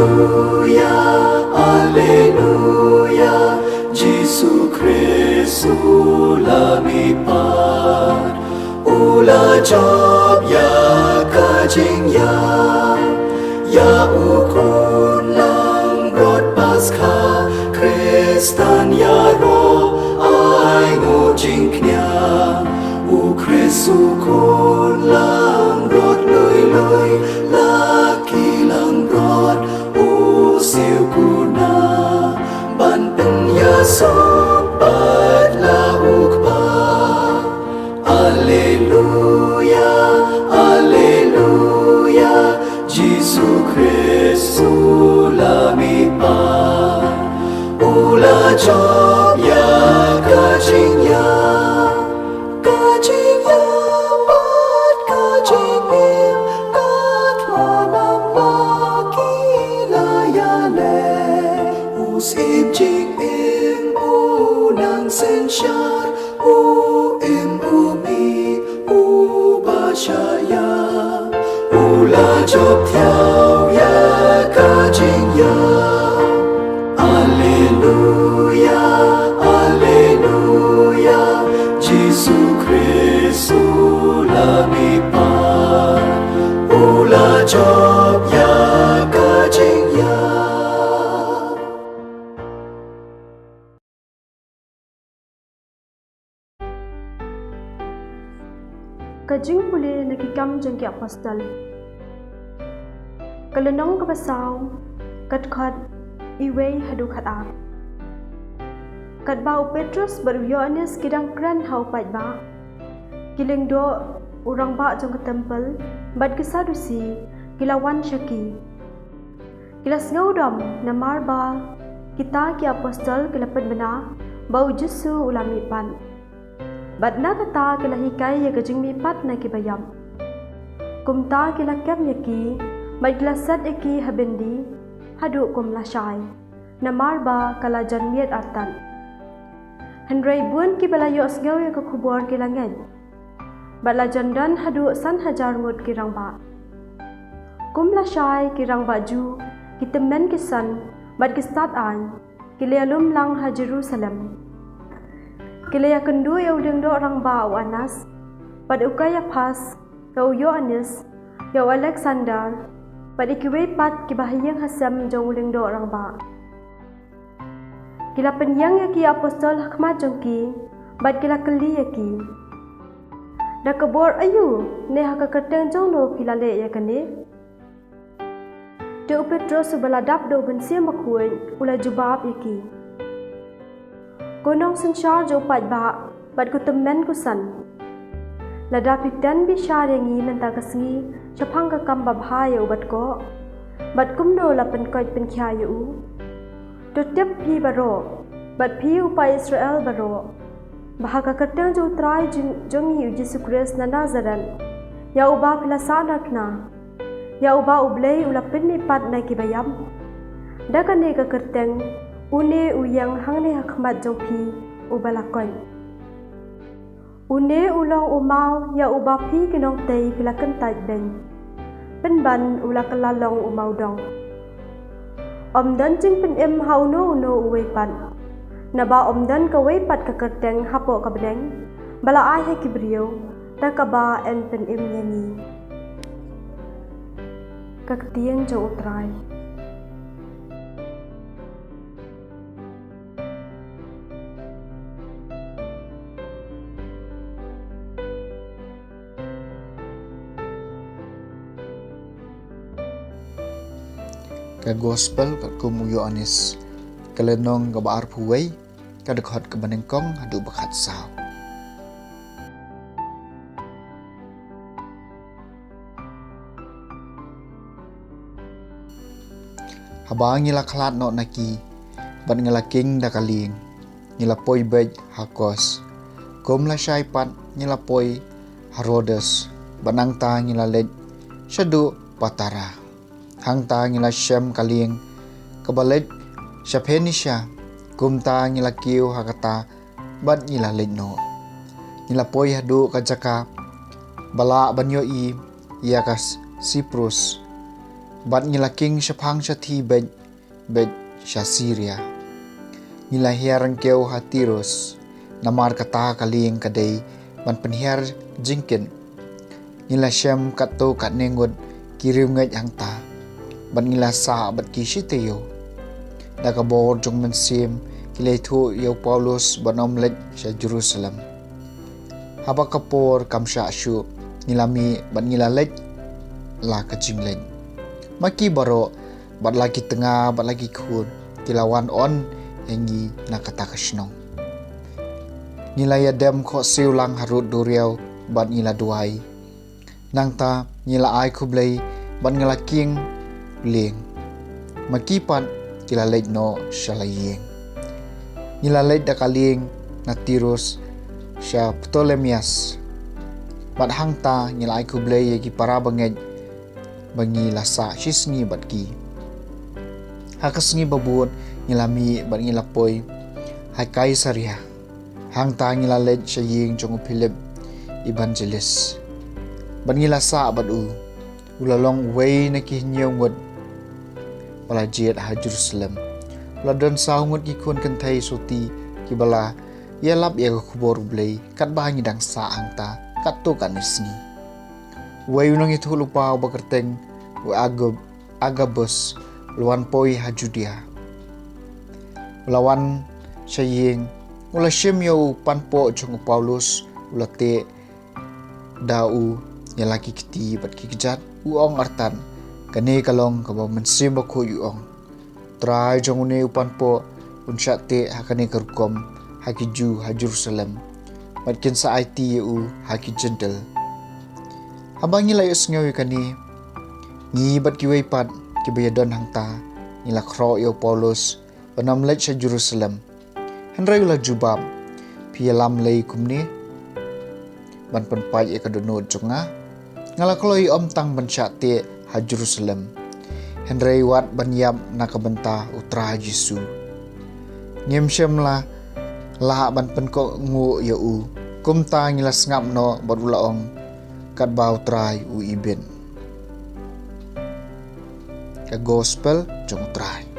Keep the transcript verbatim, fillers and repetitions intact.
Alleluia, Alleluia, Jisu Khrist u la mihpat, u la jop ïa ka jingïap, ïa u khun langbrot Paskha, Khristan ïaroh ai nguh jingkñia, u Khrist u khun langbrot lui lui, la ki langbrot u siew kuna, ban pynïasoh pat la u Kpa. Alleluia, Alleluia, Jisu Khrist u la mihpat, u la jop ïa ka jingïap, ka jingïap bad ka jingim, ka thngan amla ki la ïaleh. U Syiem jingim u nang synshar, u im u mih uba shah ïap, u la jop thiaw ïa ka jingïap. Alleluia, Alleluia, Jisu Khrist u la mihpat, u la jop ïa ka jingïap. Ka jingpule na ki Kam jong ki Apostol. Ka lynnong kaba saw, ka dkhot iwei haduh khatar. Katba u Petros bad u Ïoannis ki dang kren ha u paidbah, ki lyngdoh, u rangbah jong ka templ bad ki Sadusi ki la wan sha ki. Ki la sngewdom namar ba kita ki apostol ki la pynbna ba u Jisu u la mihpat. Bad na kata ki la hikai ïa ka jingmihpat na kiba ïap. Kumta ki la kem ïa ki bad ki la set ïa ki ha byndi haduh kum lashai, namar ba ka la jan miet artat. Hynrei bun kiba la ïohsngew ïa ka khubor ki la ngeit. Bad la jan don haduh san hajar ngut ki rangbah. Kum lashai ki rangbah Jiw ki tymmen ki san bad ki stad aiñ ki la ïalum lang ha Jerusalem. Ki la ïakynduh ïa u lyngdoh rangbah u Annas bad u Kaiaphas, ïa u Ïoannis, ïa u Aleksander bad ïa kiwei pat kiba ha ïing ha sem jong u lyngdoh rangbah. Ki la pynïeng ïa ki apostol ha khmat jong ki bad ki la kylli ïa ki, da ka bor aïu ne ha ka kyrteng jong no phi la leh ïa kane? Te u Petros uba la dap da u Mynsiem Bakhuid u la jubab ïa ki, ko nongsynshar jong u paidbah bad ko tymmen ko san, lada phi ten bishar ïa ngi mynta ka sngi shaphang ka kam babha ïa u Batkoh, bad kumno la pynkoit pynkhia ïa u, to tip phi baroh bad phi u pa Israel baroh, ba ha ka kyrteng jong u Trai jong, jong ngi u Jisu Khrist na Nasaret, ïa uba phi la sahnarphna, ïa uba U Blei u la pynmihpat na kiba ïap, da kane ka kyrteng une u ïeng hangne ha khmat jong phi uba la koit. Une u long u maw ïa uba phi ki nongtei phi la kyntait beiñ. Pynban u la kylla long u mawdong. Ym don jingpynim ha uno uno uwei pat, naba ym don kawei pat ka kyrteng hapoh ka bneng ba la ai ha ki briew da kaba yn pynim ïa ngi. Ka ktien jong u Trai. Ka Gospel katkum u Ïoannis, ka lynnong kaba arphew wei, ka dkhot kaba nyngkong haduh ba khatsaw. Haba ngi la khlad noh na ki, bad ngi la king da ka lieng, ngi la poi beit ha Kos. Kum lashai pat ngi la poi ha Rodes, bad nangta ngi la leit shaduh Patara. Hangta ngi la shem ka lieng kaba leit sha Phoenicia, kumta ngi la kiew ha kata bad ngi la leit noh. Ngi la poi haduh ka jaka ba lah ban ïohi ïa ka Siprus. Bad ngi la king shaphang shathie beit, beit sha Siria. Ngi la hiar ryngkew ha Tirus, namar kata ka lieng ka dei ban pynhiar jingkit. Ngi la shem katto katne ngut ki riewngeit hangta, bad ngi la sah bad ki shi taïew. Da ka bor jong u Mynsiem ki la ïathuh ïa u Paulus ban ym leit sha Jerusalem. Haba ka por kam shah shuh, ngi la mih bad ngi la leit la ka jingleit. Ma ki baroh, bad la ki tnga, bad la ki khun, ki la wan on ïa ngi na kata ka shnong. Ngi la ïadem khohsiew lang harud duriaw, bad ngi la duwai. Nangta ngi la ai khublei bad ngi la king lieng. Ma ki pat ki la leit noh sha la ïing. Ngi la leit da ka lieng na Tirus sha Ptolemias. Bad hangta ngi la ai khublei ïa ki para bangeit ba ngi la sah shi sngi bad ki. Ha ka sngi ba bud ngi la mih bad ngi la poi ha Kaisaria. Hangta ngi la leit sha ïing jong u Philip Evangelist. Bad ngi la sah bad u. U la long uwei na ki hynñiew ngut ba la jied ha Jerusalem. U la don saw ngut ki khun kynthei sotti kiba la ïalap ïa ka khubor U Blei katba ngi dang sah hangta katto katne sngi. Uwei u nongïathuhlypa uba kyrteng u Agab, Agabus, u la wan poi ha Judea. U la wan sha ïing, u la shim ïa u panpoh jong u Paulus, u la teh da u ïa la ki kti bad ki kjat, u ong artat, kane ka long kaba u Mynsiem Bakhuid u ong. Trai jong une u panpoh un shah teh ha kane ka rukom ha ki Jiw ha Jerusalem, bad kin sa aiti ïa u ha ki Jentil. Haba ngi la ïohsngew ïa kane, ngi bad kiwei pat kiba ïadon hangta, ngi la khroh ïa u Paulus ban ym leit sha Jerusalem. Hynrei u la jubab, phi ïalam lei kumne ban pynpait ïa ka dohnud jong nga? Nga la kloi ym tang ban shah teh ha Jerusalem, hynrei wat ban ïap na ka bynta U Trai Jisu. Ngim shym la lah ban pynkohnguh ïa u. Kumta ngi la sngap noh bad u la ong, katba U Trai u ibit. Ka Gospel jong U Trai.